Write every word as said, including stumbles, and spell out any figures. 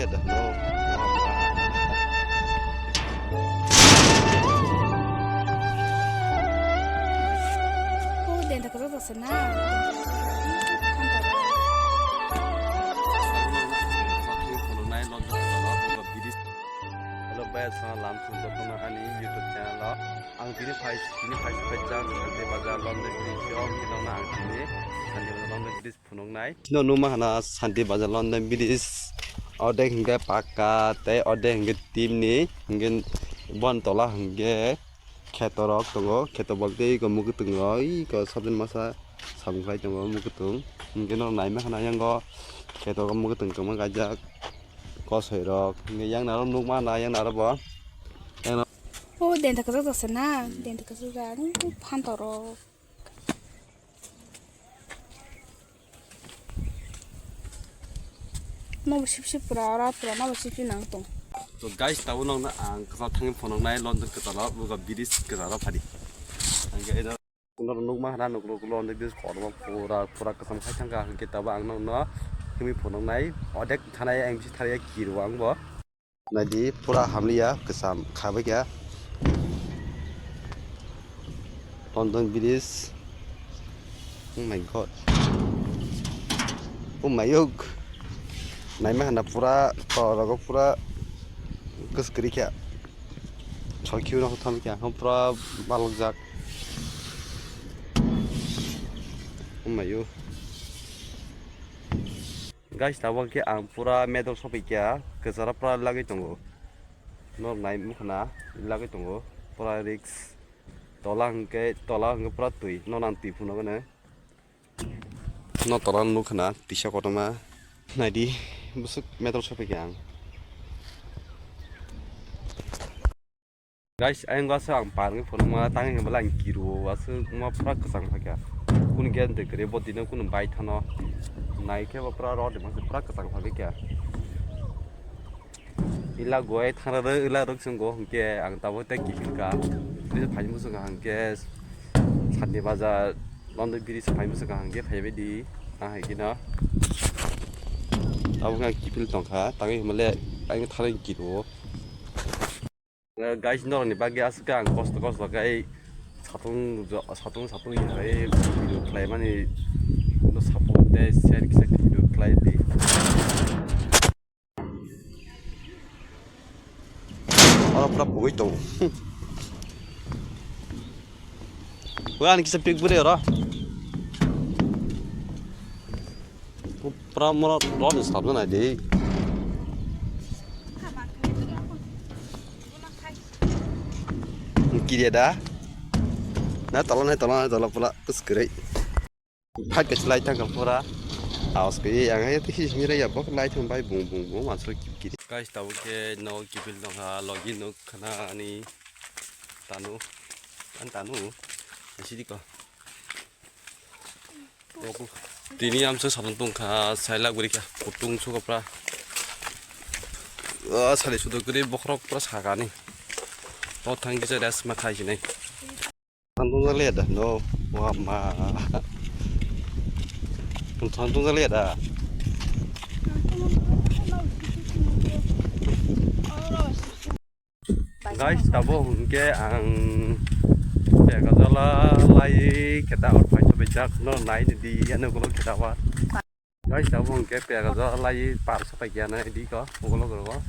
Oh, denta kwchak kwchak se na. Hello, guys, salam sujokno ani YouTube channel o. Ang tini phai, tini phai, phai chang Santi Bazar London Bridge o, ang tini Santi Bazar London Bridge phunuknai. Chino numa hana Santi Bazar London Bridge ordek hingke pakka tei ordek hingke tin ni hingke bon tola hingke kheto rok tongo, kheto bol tei iko mukhutung rok iko sabjin masa samung khlai tongo mukhutung hingke no naima khana yango kheto rok mukhutung tongma kaijak kosoi rok hingke yang naro nukma na yang naro bo. O denta kwchak kwchak se na, denta kwchak kwchak ni phantok rok. Nobo sip sip pura, ora pura, nobo sip sip nang tong. To guys, tabuk nokno ang kwchak thangwi phunuknai London kwcharo, buga bridge kwcharo phadi. Ang khe ino nokno nukma hana nuk nuk London bridge kotorma pura, pura kwcham khai thangkha, hwnkhe tabuk ang nokno himwi phunuknai. Odek thanai ang bisi thariya kiro ang bo. Naidi pura hamliya kwcham khabaikha London Bridge. Oh my God. Oh my uk. Naima hana pura korogo pura kwskwrikha. Chokhiuna thomkha pura balokjak. Oh my uk. Guys, tabuk khe ang pura medal sopikha, kwcharo pura lagwi tongo. Norok nai mukhana lagwi tongo, pura risk. Tola hwnkhe, tola hwnkhe pura twi, nono ang twi phunukgwno. No tola nukhana twisa kotorma. Naidi, bwswk medal sopikha ang. Guys, ayang aswk ang parwi phunukma tangwi hinwi belai ang kiru o, aswk wngma pura kwchang phaikha. Kunu gate de kwrwi bo dino kunu bai thano. Nai khe bo pura rod de masa pura kwchang phaikha. Ila goi thana rw ila rwk swngo hwnkhe ang tabuk tei kiphilkha. Bridge phai muchungkha hwnkhe Santi Bazar London Bridge phai muchungkha hwnkhe phaibai di. Ah, hai kheno. Tabuk ang kiphil tongkha, tangwi hinmale ang thani kiru o. Eh, guys, norokni bagwi aswk ang kosto kosto khe satung jo-, satung satung hai video khlaimani, no support tei share kisa video khlai di. Oro pura pugui tongo. Wah, ani kisa pik bwrwi oro. Pura moro rod ni sabna nai di. Kiriya da. Na tola, na tola, na tola pura kwskwrwi. Phai khe slai thangkha pura. Aos khe yang hai tei simi raya bok nai thang bai bung bung bung mansuk kiri. Guys, tabuk khe no kiphil tongkha logi nuk khana ani tanu. An tanu. Sidi ko. Tini amsa salon tongkha, sailak bwrwi kha, kutung sukha pra. Ah, sali sudo kwrwi bokhorok pra sakani. O thang kisa rest ma khai sinai. Thang tong le da, no, wa ma. Thang tong le da. Guys, tabuk hwnkhe ang Pekajala lai khe da or phai sobaijak no nai di ano gulo khe da wa. Guys, tabuk hwnkhe Pekajala lai par sobaikya nai di ko ugulo gulo.